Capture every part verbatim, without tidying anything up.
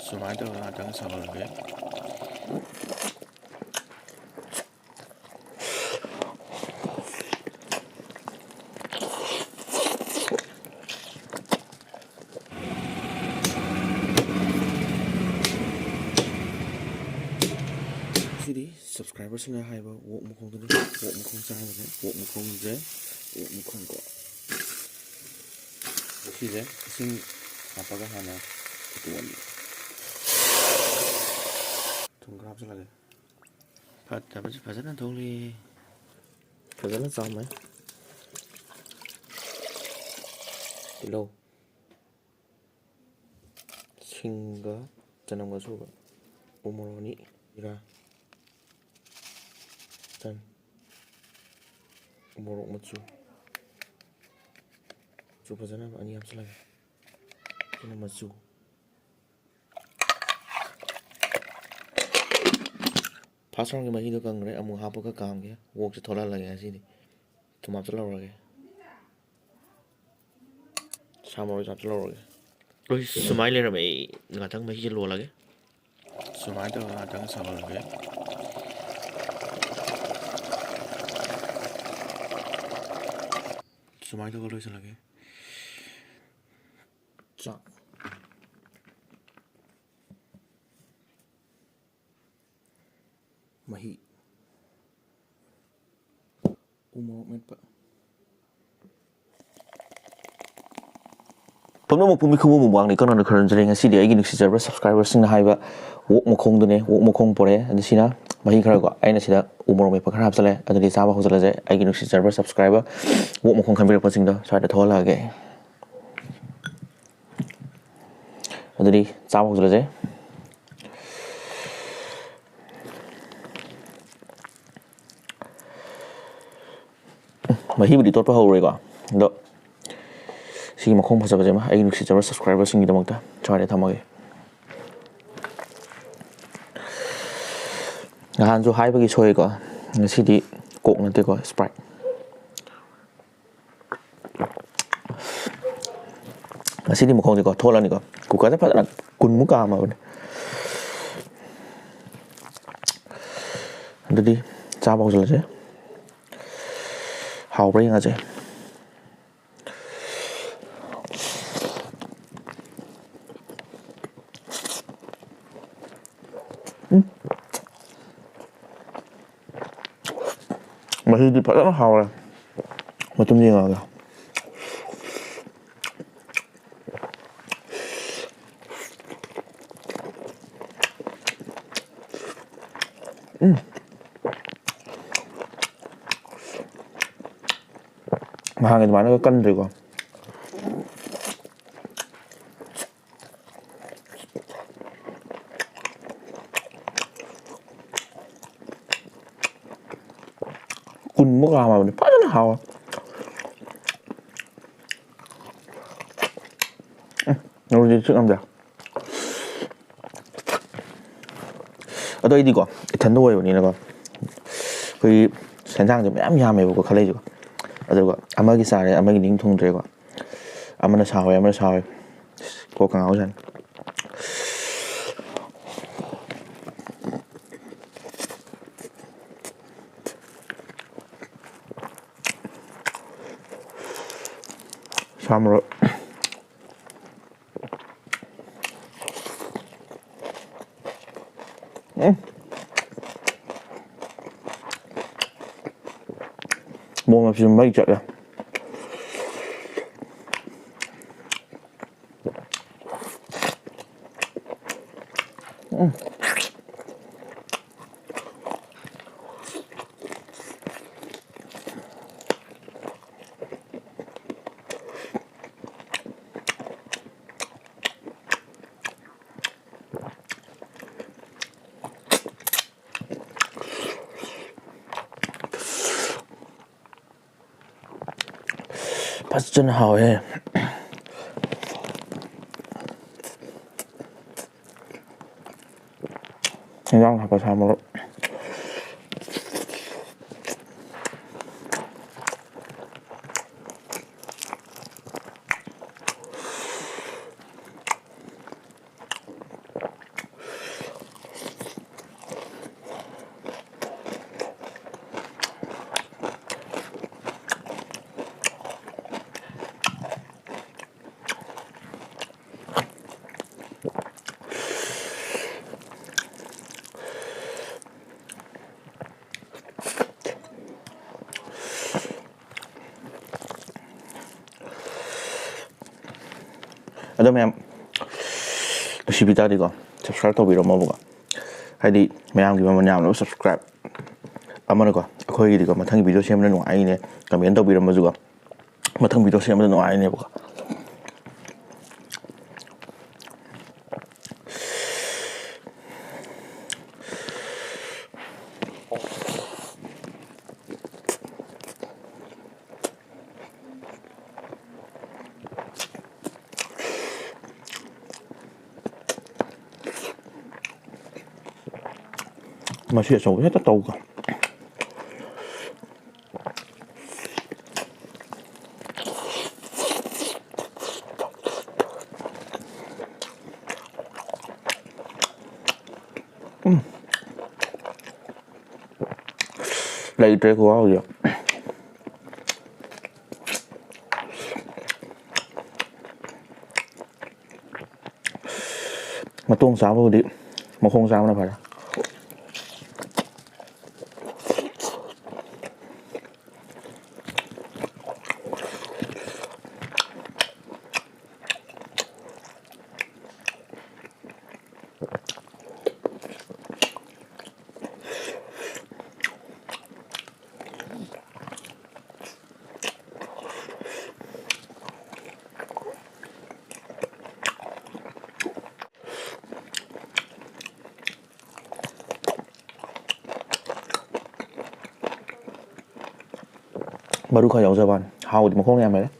ꯁꯨꯃꯥꯏꯅ ꯇꯧꯔꯒ ꯉꯥꯛꯇꯪ ꯁꯧꯍꯜꯂꯒꯦ꯫ ꯁꯤꯗꯤ ꯁꯕꯁꯀ꯭ꯔꯥꯏꯕꯔꯁꯤꯡꯅ ꯍꯥꯏꯕ ꯑꯣꯛ ꯃꯈꯣꯡꯗꯨꯅꯤ꯫ ꯑꯣꯛ ꯃꯈꯣꯡ ꯆꯥꯅꯕꯅꯦ꯫ ꯑꯣꯛ ꯃꯈꯣꯡꯁꯦ, ꯑꯣꯛ ꯃꯈꯣꯡꯀꯣ꯫ ꯁꯤꯁꯦ ꯏꯁꯤꯡ ꯍꯥꯞꯄꯒ ꯍꯥꯟꯅ ꯐꯨꯠꯇꯣꯛꯑꯅꯤ꯫ ꯊꯨꯝ ꯈꯔ ꯍꯥꯞꯆꯤꯜꯂꯒꯦ꯫ ꯐꯠꯇꯕꯁꯦ ꯐꯖꯅ ꯊꯣꯛꯂꯛꯑꯦ꯫ ꯐꯖꯅ ꯆꯥꯝꯃꯦ꯫ ꯇꯤꯜꯍꯧ꯫ ꯁꯤꯡꯒ ꯆꯅꯝꯒ ꯁꯨꯕ꯫ ꯎ ꯃꯣꯔꯣꯛ ꯑꯅꯤ꯫ ꯖꯤꯔꯥ꯫ ꯇꯟ꯫ ꯎ ꯃꯣꯔꯣꯛ ꯃꯆꯨ꯫ ꯃꯆꯨ ꯐꯖꯅꯕ ꯑꯅꯤ ꯍꯥꯞꯆꯤꯜꯂꯒꯦ꯫ ꯑꯗꯨꯅ ꯃꯆꯨ꯫ ꯐꯥꯔꯁ ꯔꯥꯎꯟꯒꯤ ꯃꯍꯤꯗꯣ ꯀꯪꯈ꯭ꯔꯦ꯫ ꯑꯃꯨꯛ ꯍꯥꯞꯄꯒ ꯀꯥꯝꯒꯦ꯫ ꯋꯣꯛꯁꯦ ꯊꯣꯛꯂꯛꯍꯜꯂꯒꯦ ꯉꯁꯤꯗꯤ꯫ ꯊꯨꯝ ꯍꯥꯞꯆꯤꯜꯍꯧꯔꯒꯦ꯫ ꯁꯥ ꯃꯔꯣꯏꯁꯨ ꯍꯥꯞꯆꯤꯜꯍꯧꯔꯒꯦ꯫ ꯂꯣꯏ ꯁꯨꯃꯥꯏꯅ ꯂꯩꯔꯝꯃꯦ꯫ ꯑꯩ ꯉꯥꯛꯇꯪ ꯃꯍꯤꯁꯦ ꯂꯣꯜꯂꯒꯦ꯫ ꯁꯨꯃꯥꯏꯅ ꯇꯧꯔꯒ ꯉꯥꯛꯇꯪ ꯁꯧꯍꯜꯂꯒꯦ꯫ ꯁꯨꯃꯥꯏꯅ ꯇꯧꯔꯒ ꯂꯣꯏꯁꯤꯜꯂꯒꯦ꯫ ꯆꯥꯛ꯫ ꯃꯍꯤ꯫ ꯎ ꯃꯣꯔꯣꯛ ꯃꯦꯠꯄ꯫ ꯄꯨꯝꯅꯃꯛꯄꯨ ꯃꯤꯈꯨꯝ ꯑꯃ ꯃꯥꯡꯅꯤ ꯀꯅꯥꯅ ꯈꯨꯔꯨꯝꯖꯔꯤ? ꯉꯁꯤꯗꯤ ꯑꯩꯒꯤ ꯅꯨꯡꯁꯤꯖꯔꯕ ꯁꯕꯁꯀ꯭ꯔꯥꯏꯕꯔꯁꯤꯡꯅ ꯍꯥꯏꯕ ꯑꯣꯛ ꯃꯈꯣꯡꯗꯨꯅꯦ꯫ ꯑꯣꯛ ꯃꯈꯣꯡ ꯄꯣꯔꯛꯑꯦ꯫ ꯑꯗꯨ ꯁꯤꯅ ꯃꯍꯤ ꯈꯔꯀꯣ꯫ ꯑꯩꯅ ꯁꯤꯗ ꯎ ꯃꯣꯔꯣꯛ ꯃꯦꯠꯄ ꯈꯔ ꯍꯥꯞꯆꯤꯜꯂꯦ꯫ ꯑꯗꯨꯗꯤ ꯆꯥꯕ ꯍꯧꯖꯤꯜꯂꯁꯦ꯫ ꯑꯩꯒꯤ ꯅꯨꯡꯁꯤꯖꯔꯕ ꯁꯕꯁꯀ꯭ꯔꯥꯏꯕꯔ ꯑꯣꯛ ꯃꯈꯣꯡ ꯈꯟꯕꯤꯔꯛꯄꯁꯤꯡꯗꯣ ꯁ꯭ꯋꯥꯏꯗ ꯊꯣꯛꯍꯜꯂꯛꯑꯒꯦ꯫ ꯑꯗꯨꯗꯤ ꯆꯥꯕ ꯍꯧꯖꯤꯜꯂꯁꯦ꯫ ꯃꯍꯤꯕꯨꯗꯤ ꯇꯣꯠꯄ ꯍꯧꯔꯣꯏꯀꯣ, ꯑꯗꯣ ꯁꯤꯒꯤ ꯃꯈꯣꯡ ꯐꯖꯕꯁꯦ ꯑꯃ ꯑꯩꯒꯤ ꯅꯨꯡꯁꯤꯖꯕ ꯁꯕꯁꯀ꯭ꯔꯥꯏꯕꯔꯁꯤꯡꯒꯤꯗꯃꯛꯇ ꯁ꯭ꯋꯥꯏꯗ ꯊꯝꯃꯒꯦ꯫ ꯅꯍꯥꯟꯁꯨ ꯍꯥꯏꯕꯒꯤ ꯁꯣꯏꯀꯣ, ꯉꯁꯤꯗꯤ ꯀꯣꯛ ꯅꯠꯇꯦꯀꯣ, ꯁ꯭ꯄ꯭ꯔꯥꯏꯠ꯫ ꯉꯁꯤꯗꯤ ꯃꯈꯣꯡꯁꯦꯀꯣ ꯊꯣꯛꯍꯜꯂꯅꯤꯀꯣ꯫ ꯀꯨꯀꯔꯗ ꯐꯖꯅ ꯀꯨꯟꯃꯨꯛ ꯀꯥꯝꯃꯕꯅꯦ꯫ ꯑꯗꯨꯗꯤ ꯆꯥꯕ ꯍꯧꯖꯤꯜꯂꯁꯦ꯫ ꯍꯥꯎꯕ꯭ꯔꯥ ꯌꯦꯡꯉꯁꯦ꯫ ꯎꯝ꯫ ꯃꯍꯤꯗꯤ ꯐꯖꯅ ꯍꯥꯎꯔꯦ꯫ ꯃꯇꯨꯝ ꯌꯦꯡꯉꯛꯑꯒ꯫ ꯎꯝ꯫ ꯅꯍꯥꯟꯒꯤ ꯑꯗꯨꯃꯥꯏꯅꯒ ꯀꯟꯗ꯭ꯔꯤꯀꯣ꯫ ꯀꯨꯟꯃꯨꯛ ꯀꯥꯝꯃꯕꯅꯤ꯫ ꯐꯖꯅ ꯍꯥꯎꯋꯦ꯫ ꯎꯝ, ꯅꯣꯡꯃꯗꯤ ꯆꯤꯛ ꯉꯝꯗꯦ꯫ ꯑꯗꯣ ꯑꯩꯗꯤꯀꯣ, ꯏꯊꯟꯗ ꯑꯣꯏꯕꯅꯤꯅꯀꯣ, ꯑꯩꯈꯣꯏꯒꯤ ꯁꯦꯟꯁꯥꯡꯁꯦ ꯃꯌꯥꯝ ꯌꯥꯝꯃꯦꯕꯀꯣ ꯈꯜꯂꯛꯏꯁꯦꯀꯣ꯫ ꯑꯗꯨꯒ ꯑꯃꯒꯤ ꯆꯥꯔꯦ, ꯑꯃꯒꯤ ꯅꯤꯡ ꯊꯨꯡꯗ꯭ꯔꯦꯀꯣ꯫ ꯑꯃꯅ ꯁꯥꯎꯋꯦ, ꯑꯃꯅ ꯁꯥꯎꯋꯦ꯫ ꯀꯣꯛꯀ ꯉꯥꯎꯖꯥꯠꯅꯤ꯫ ꯁꯥ ꯃꯔꯣꯏ꯫ ꯎꯝ꯫ ꯃꯣꯔꯣꯛ ꯃꯦꯠꯄꯁꯨ ꯃꯩ ꯆꯠꯂꯦ꯫ ꯎꯝ꯫ ꯐꯖꯅ ꯍꯥꯎꯋꯦ꯫ ꯏꯟꯖꯥꯡ ꯍꯥꯞꯄ ꯁꯥ ꯃꯔꯣꯏ꯫ ꯑꯗꯣ ꯃꯌꯥꯝ ꯅꯨꯡꯁꯤꯕꯤ ꯇꯥꯔꯗꯤꯀꯣ, subscribe ꯇꯧꯕꯤꯔꯝꯃꯣꯕꯀꯣ꯫ ꯍꯥꯏꯗꯤ ꯃꯌꯥꯝꯒꯤ ꯃꯃꯜ ꯌꯥꯝꯂꯕ subscribe ꯑꯃꯅꯀꯣ, ꯑꯩꯈꯣꯏꯒꯤꯗꯤꯀꯣ ꯃꯊꯪꯒꯤ video ꯁꯦꯝꯕꯗ ꯅꯨꯡꯉꯥꯏꯅꯦ, comment ꯇꯧꯕꯤꯔꯝꯃꯁꯨꯀꯣ꯫ ꯃꯊꯪ video ꯁꯦꯝꯕꯗ ꯅꯨꯡꯉꯥꯏꯅꯦꯕꯀꯣ꯫ ꯃꯁꯤ ꯑꯆꯧꯕ ꯍꯦꯛꯇ ꯇꯧꯒ꯫ ꯎꯝ꯫ ꯂꯩꯇ꯭ꯔꯦ ꯈꯨꯍꯥꯎꯁꯦ꯫ ꯃꯇꯣꯡ ꯆꯥꯕꯕꯨꯗꯤ ꯃꯈꯣꯡ ꯆꯥꯕꯅ ꯐꯔꯦ꯫ ꯃꯔꯨ ꯈꯔ ꯌꯥꯎꯖꯕ ꯋꯥꯅꯤ, ꯍꯥꯎꯗꯤ ꯃꯈꯣꯡ ꯌꯥꯝ ꯂꯩꯔꯦ꯫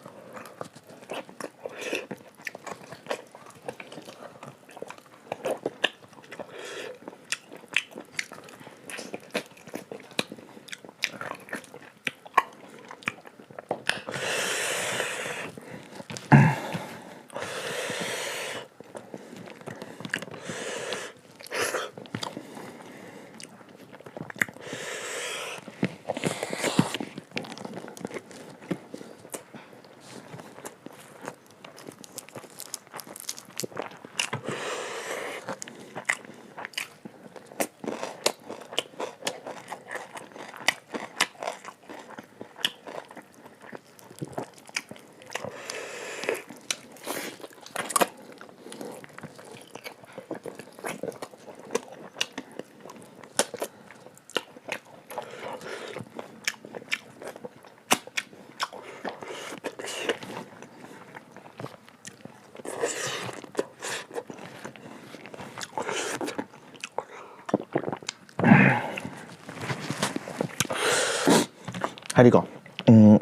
ꯍꯥꯏꯗꯤꯀꯣ, ꯎꯝ,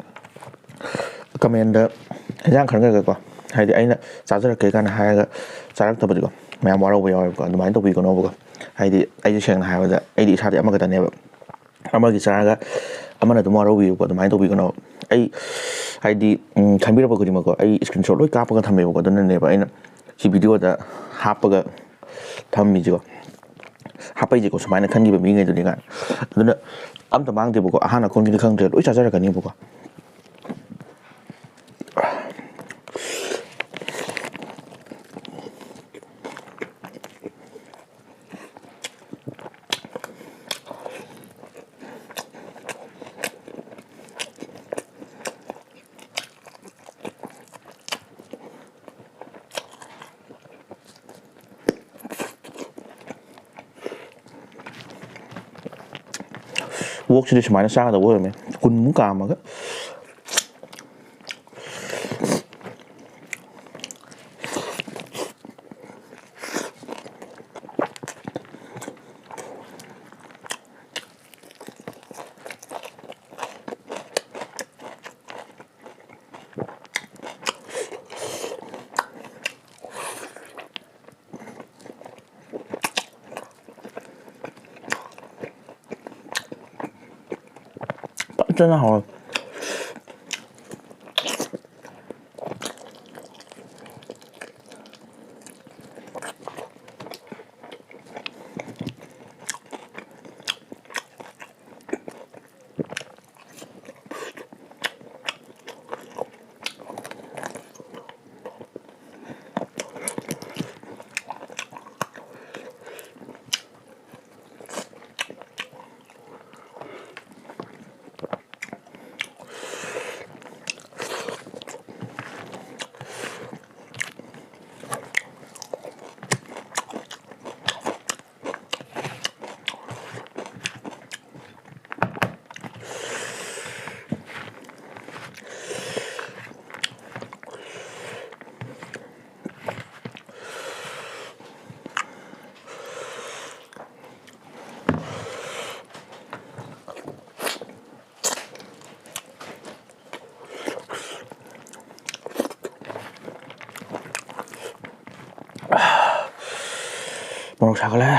ꯀꯃꯦꯟꯗ ꯍꯦꯟꯖꯥꯡ ꯈꯟꯈ꯭ꯔꯒꯀꯣ, ꯍꯥꯏꯗꯤ ꯑꯩꯅ ꯆꯥꯖꯔꯛꯀꯦ ꯀꯥꯏꯅ ꯍꯥꯏꯔꯒ ꯆꯥꯔꯛꯇꯕꯗꯤꯀꯣ, ꯃꯌꯥꯝ ꯋꯥꯔꯧꯕ ꯌꯥꯎꯋꯦꯕꯀꯣ꯫ ꯑꯗꯨꯃꯥꯏꯅ ꯇꯧꯕꯤꯒꯅꯣꯕꯀꯣ꯫ ꯍꯥꯏꯗꯤ ꯑꯩꯁꯦ ꯁꯦꯡꯅ ꯍꯥꯏꯔꯕꯗ ꯑꯩꯗꯤ ꯏꯁꯥꯗꯤ ꯑꯃꯈꯛꯇꯅꯦꯕ꯫ ꯑꯃꯒꯤ ꯆꯥꯔꯒ ꯑꯃꯅ ꯑꯗꯨꯝ ꯋꯥꯔꯧꯕꯤꯌꯨꯀꯣ꯫ ꯑꯗꯨꯃꯥꯏꯅ ꯇꯧꯕꯤꯒꯅꯣ꯫ ꯑꯩ ꯍꯥꯏꯗꯤ, ꯎꯝ, ꯈꯟꯕꯤꯔꯛꯄ ꯈꯨꯗꯤꯡꯃꯛꯀꯣ, ꯑꯩ screenshot ꯂꯣꯏ ꯀꯥꯞꯄꯒ ꯊꯝꯃꯦꯕꯀꯣ꯫ ꯑꯗꯨꯅꯅꯦꯕ ꯑꯩꯅ ꯁꯤ videoꯗ ꯍꯥꯞꯄꯒ ꯊꯝꯃꯤꯁꯤꯀꯣ꯫ ꯍꯥꯞꯄꯛꯏꯁꯦꯀꯣ, ꯁꯨꯃꯥꯏꯅ ꯈꯟꯈꯤꯕ ꯃꯤꯉꯩꯗꯨꯅꯤ ꯀꯥꯏꯅ꯫ ꯑꯗꯨꯅ ꯑꯝꯇ ꯃꯥꯡꯗꯦꯕꯀꯣ꯫ ꯑꯍꯥꯟꯕ ꯈꯣꯟꯒꯤꯗꯤ ꯈꯪꯗ꯭ꯔꯦ, ꯂꯣꯏ ꯆꯥꯖꯔꯛꯀꯅꯤꯕꯀꯣ꯫ Wokꯁꯤꯗꯤ ꯁꯨꯃꯥꯏꯅ ꯆꯥꯒꯗꯧꯕ ꯑꯣꯏꯔꯝꯃꯦ, ꯀꯨꯟꯃꯨꯛ ꯀꯥꯝꯃꯒ꯫ ꯐꯖꯅ ꯍꯥꯎꯋꯦ꯫ ꯃꯣꯔꯣꯛ ꯁꯥꯒꯠꯂꯦ꯫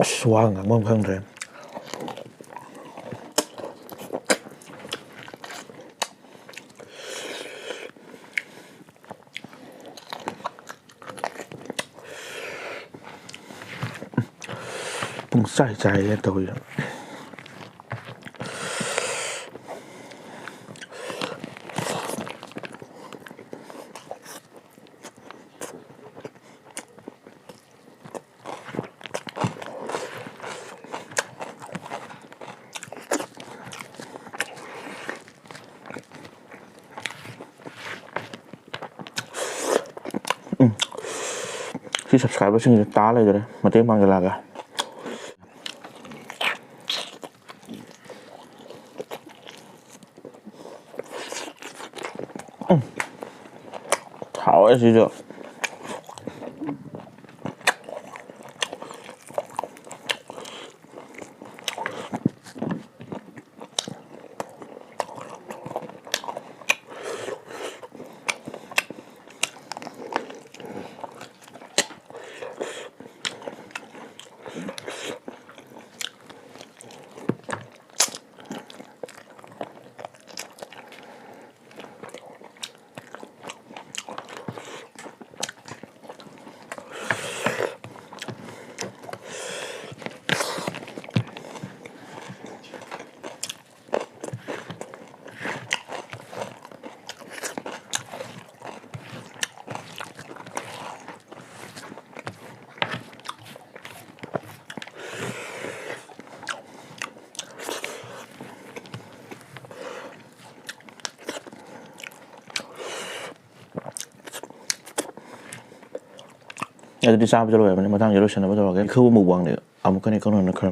ꯑꯁ, ꯋꯥ ꯉꯥꯡꯕꯝ ꯈꯪꯗ꯭ꯔꯦ꯫ ꯄꯨꯡꯆꯥꯏ ꯆꯥꯏꯌꯦ ꯇꯧꯔꯤꯁꯦ꯫ ꯎꯝ꯫ ꯁꯤ subscriberꯁꯤꯡꯁꯦ ꯇꯥ ꯂꯩꯗꯣꯔꯦ꯫ ꯃꯇꯦꯡ ꯄꯥꯡꯖꯜꯂꯛꯑꯒꯦ꯫ ꯎꯝ꯫ ꯍꯥꯎꯋꯦ ꯁꯤꯁꯨ꯫ ꯑꯗꯨꯗꯤ ꯆꯥꯕꯁꯨ ꯂꯣꯏꯔꯕꯅꯤ, ꯃꯇꯥꯡꯁꯦ ꯂꯣꯏꯁꯟꯅꯕ ꯇꯧꯔꯒꯦ꯫ ꯏꯈꯧ ꯃꯨꯛꯕꯥꯡꯅꯦ ꯑꯃꯨꯛꯀꯅꯦ ꯀꯛꯅꯅ ꯈꯔ